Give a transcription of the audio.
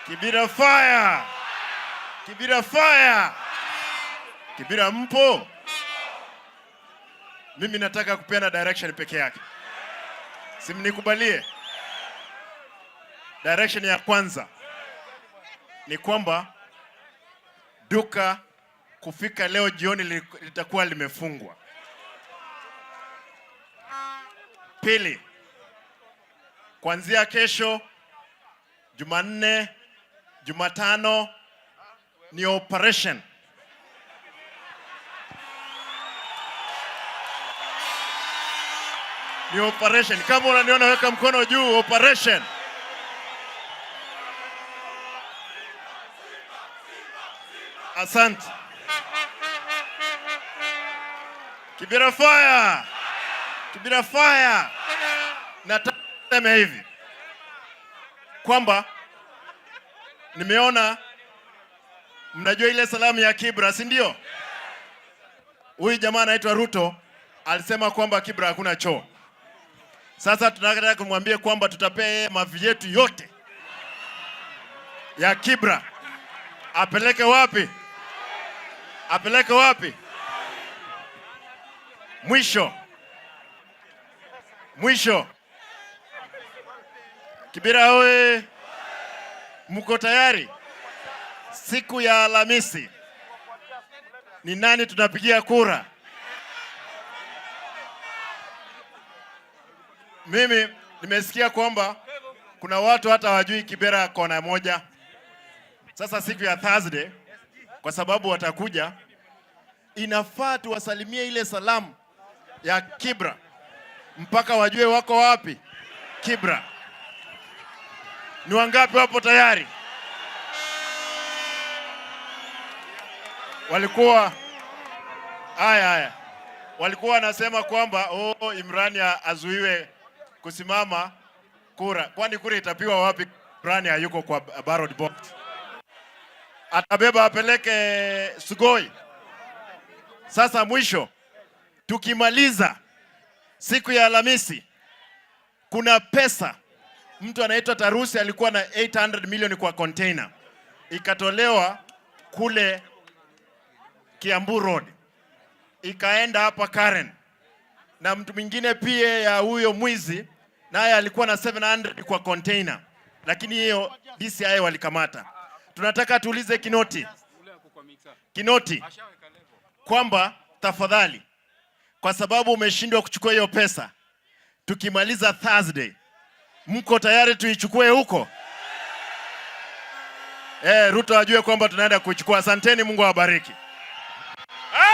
Kibira fire! Kibira fire! Kibira mpo? Mimi nataka kupeana direction peke yake, simnikubalie. Direction ya kwanza ni kwamba duka kufika leo jioni litakuwa limefungwa. Pili, kuanzia kesho Jumanne, Jumatano ni operation. Ni operation. Kama unaniona weka mkono juu, operation. Asante. Kibera fire. Kibera fire. Nataka niseme hivi kwamba nimeona, mnajua ile salamu ya Kibra, si ndio? Huyu jamaa anaitwa Ruto alisema kwamba Kibra hakuna choo. Sasa tunataka kumwambia kwamba tutapea yeye mavi yetu yote ya Kibra apeleke wapi? Apeleke wapi? Mwisho mwisho, Kibra oye! Mko tayari? Siku ya Alhamisi ni nani tunapigia kura? Mimi nimesikia kwamba kuna watu hata hawajui Kibera kona moja. Sasa siku ya Thursday, kwa sababu watakuja, inafaa tuwasalimie ile salamu ya Kibra mpaka wajue wako wapi Kibra. Ni wangapi wapo tayari? Walikuwa haya haya, walikuwa wanasema kwamba oh, Imrani azuiwe kusimama kura. Kwani kura itapigwa wapi? Imrani hayuko kwa ballot box, atabeba apeleke Sugoi. Sasa mwisho, tukimaliza siku ya Alhamisi, kuna pesa mtu anaitwa Tarusi alikuwa na 800 milioni kwa container, ikatolewa kule Kiambu Road ikaenda hapa Karen, na mtu mwingine pia ya huyo mwizi naye alikuwa na 700 kwa container, lakini hiyo DCI walikamata. Tunataka tuulize Kinoti, Kinoti kwamba tafadhali, kwa sababu umeshindwa kuchukua hiyo pesa, tukimaliza Thursday, mko tayari tuichukue huko? Ruto ajue kwamba tunaenda kuichukua. Asanteni, Mungu awabariki.